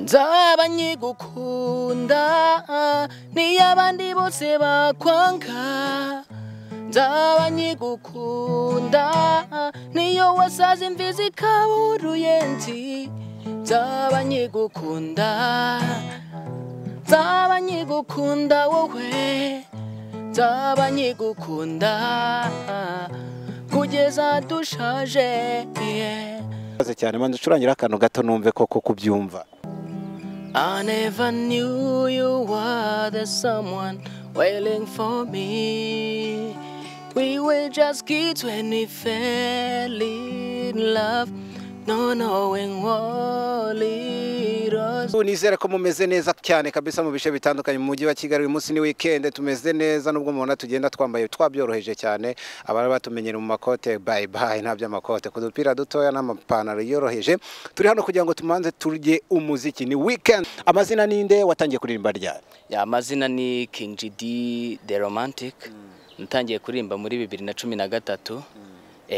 Nzaba nkigukunda niyo abandi bose bakwanga. Nzaba nkigukunda niyo wasaze imvi zikaba uruyenzi. Nzaba nkigukunda, nzaba nkigukunda wowe, nzaba nkigukunda kugeza dushaje. Cyane manze ucurangira akantu gato numve koko kubyumva. I never knew you were the someone waiting for me. We were just kids when we fell in love, not knowing what it was. Nizere ko mumeze neza cyane kabisa mu bice bitandukanye mu mujyi wa Kigali. Uyu munsi ni weekend, tumeze neza nubwo mubona tugenda twambaye twabyoroheje cyane. Abari batumenyera mu makote, bye bye, nta by'amakote, ku dupira dutoya n'amapantaro yoroheje. Turi hano kugira ngo tumanze turye umuziki, ni weekend. Amazina ninde, watangiye kuririmba ryari? Ya, amazina ni King GD The Romantic. Natangiye kuririmba muri 2013.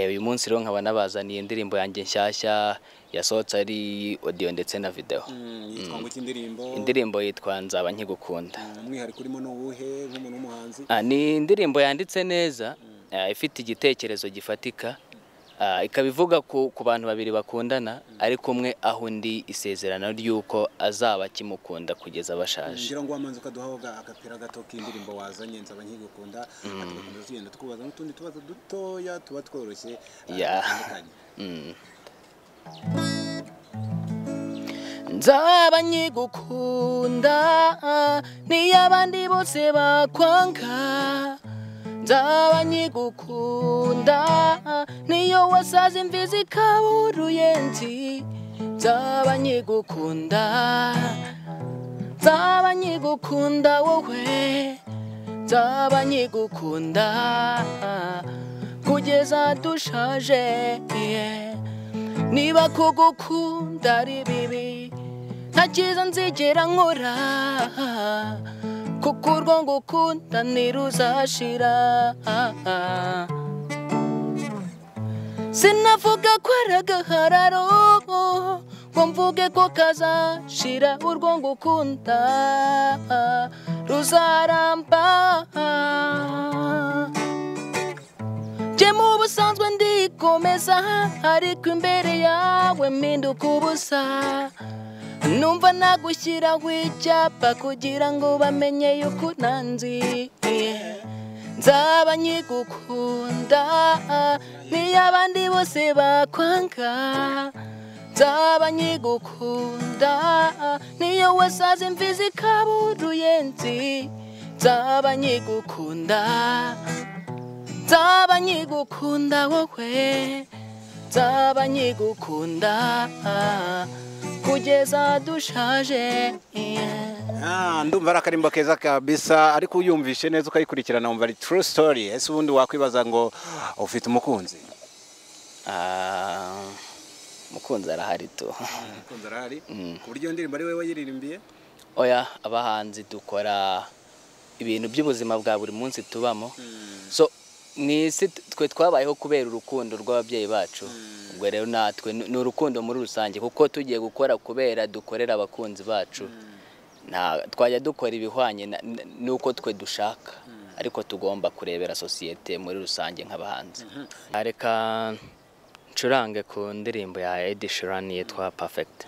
Uyu munsi rero nkaba nabazaniye indirimbo yanjye nshyashya yasohotse ari audio ndetse na video. Yitwa ngo iki indirimbo? Indirimbo yitwa Nzaba Nkigukunda. Umwihariko urimo ni uwuhe nk'umuntu w'umuhanzi? Ni indirimbo yanditse neza, ifite igitekerezo gifatika, ikaba ivuga ku bantu babiri bakundana, ariko umwe aho undi isezerano ry'uko azaba akimukunda kugeza bashaje. Ngira ngo wamanze ukaduha agapira gato k'indirimbo wazanye Nzaba Nkigukunda, tugakomeza tugenda tukubaza n'utundi tubazo dutoya tuba tworoshye dutandukanye. Nzaba nkigukunda niyo abandi bose bakwanga. Nzaba nkigukunda niyo wasaze imvi zikaba uruyenzi. Nzaba nkigukunda, nzaba nkigukunda wowe, nzaba nkigukunda kugeza dushaje. Niba kugukunda ari bibi, nta cyiza nzigera nkora, kuko urwo ngukunda ntiruzashira. Sinavuga ko ari agahararo ngo mvuge ko kazashira, urwo ngukunda ruzaramba. Njye mu busanzwe ndikomeza, ariko imbere yawe mpinduka ubusa. Numva nagushyiraho icyapa kugira ngo bamenye yuko unanzi. Nzaba nkigukunda niyo abandi bose bakwanga. Nzaba nkigukunda niyo wasaze imvi zikaba uruyenzi. Nzaba nkigukunda, nzaba nkigukunda wowe, nzaba nkigukunda kugeza dushaje. Ndumva ari akarimbo keza kabisa, ariko uyumvishe neza ukayikurikirana wumva ari true story. Ese ubundi wakwibaza ngo ufite umukunzi? Umukunzi arahari tu. Umukunzi arahari? Ku buryo indirimbo ari wewe wayiririmbiye? Oya, abahanzi dukora ibintu by'ubuzima bwa buri munsi tubamo. So mwisi twe twabayeho kubera urukundo rw'ababyeyi bacu. Ubwo rero natwe ni urukundo muri rusange, kuko tugiye gukora kubera dukorera abakunzi bacu. Twajya dukora ibihwanye nuko twe dushaka, ariko tugomba kurebera sosiyete muri rusange nk'abahanzi. Reka ncurange ku ndirimbo ya Ed Sheeran yitwa Perfect.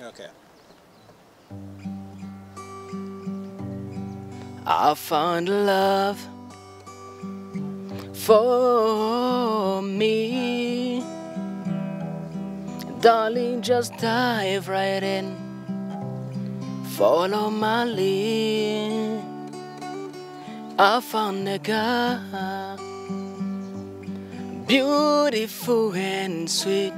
I found love for me, darling, just dive right in, follow my lead. I found a girl, beautiful and sweet.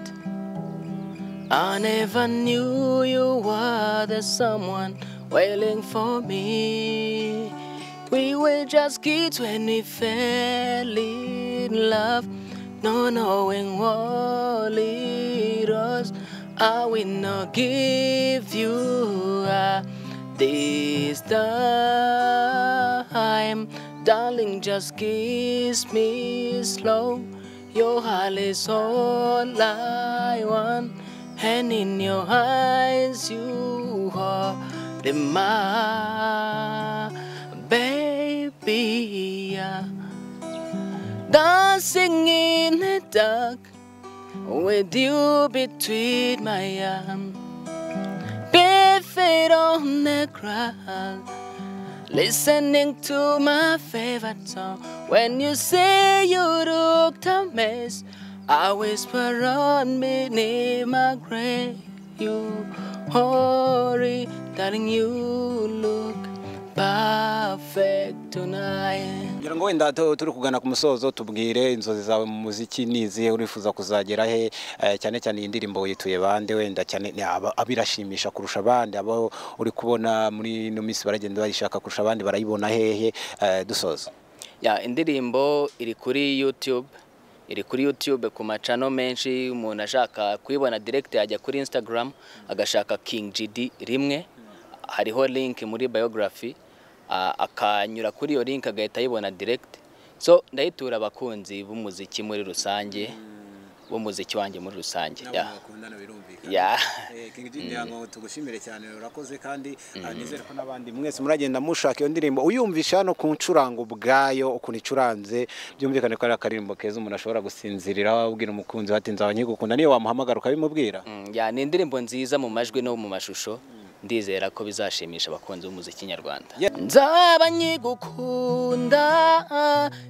I never knew you were the someone waiting for me. We were just kids when we fell in love, not knowing what it was. I will not give you up this time, darling, just kiss me slow. Your heart is all I want, And in your eyes you are the my baby. Yeah. Dancing in the dark with you between my arms, barefoot on the ground, listening to my favorite song. When you say you looked a mess, I whisper on beneath my grave. You hurry, darling, you look perfect tonight. Ngira ngo wenda turi kugana ku musozo, tubwire inzozi zawe mu muziki nizihe, urifuza kuzagera he, cyane cyane iyi ndirimbo wituye bande, wenda cyane abirashimisha kurusha abandi, abo uri kubona muri ino minsi baragenda bayishaka kurusha abandi barayibona hehe, dusoza. Ya, indirimbo iri kuri YouTube, iri kuri YouTube ku macano menshi. Umuntu ashaka kuyibona direct yajya kuri Instagram agashaka King GD rimwe, hariho link muri biography, akanyura kuri iyo link agahita ayibona direct. So ndayitura abakunzi b'umuziki muri rusange, b'umuziki wanjye muri rusange. Ya. King G, ngira tugushimire cyane, urakoze, kandi nizere ko n'abandi mwese muragenda mushaka iyo ndirimbo, uyumvisha hano ku ncurango ubwayo ukuntu icuranze, byumvikane ko ari akaririmbo keza umuntu ashobora gusinzirira abwira umukunzi ati nzaba nkigukunda, niyo wamuhamagara ukabimubwira. Ya, ni indirimbo nziza mu majwi no mu mashusho, ndizera ko bizashimisha abakunzi b'umuziki nyarwanda. Nzaba nkigukunda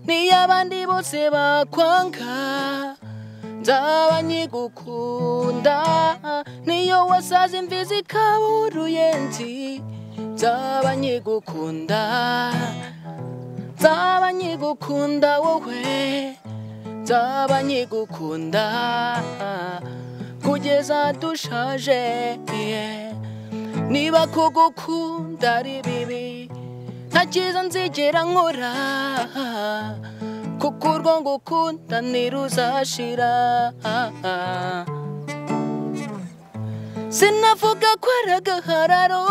niyo abandi bose bakwanga, nzaba nkigukunda niyo wasaza imvi zikabura nzi, nzaba nkigukunda, nzaba nkigukunda wowe, nzaba nkigukunda kugeza dushaje. Niba kugukunda ari bibi nta cyiza nzigera nkora, kuko urwo ngukunda ntiruzashira. Sinavuga ko ari agahararo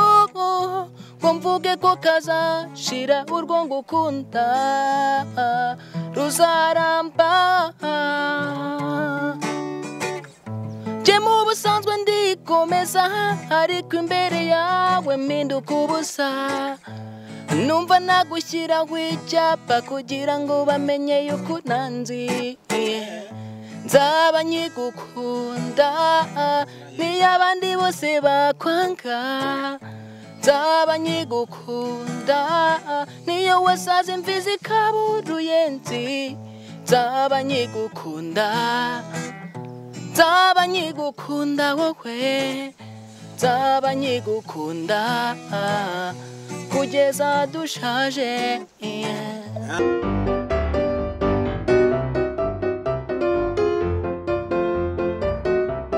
ngo mvuge ko kazashira, urwo ngukunda ruzaramba. Jye mu busanzwe ndikomeza, ariko imbere yawe mpinduka ubusa, numva nagushyiraho icyapa kugira ngo bamenye yuko unanzi. Nzaba nkigukunda niyo abandi bose bakwanga, nzaba nkigukunda niyo wasaza imvi zikabura uruyenzi, nzaba nkigukunda, nzaba nkigukunda wowe, nzaba nkigukunda kugeza dushaje.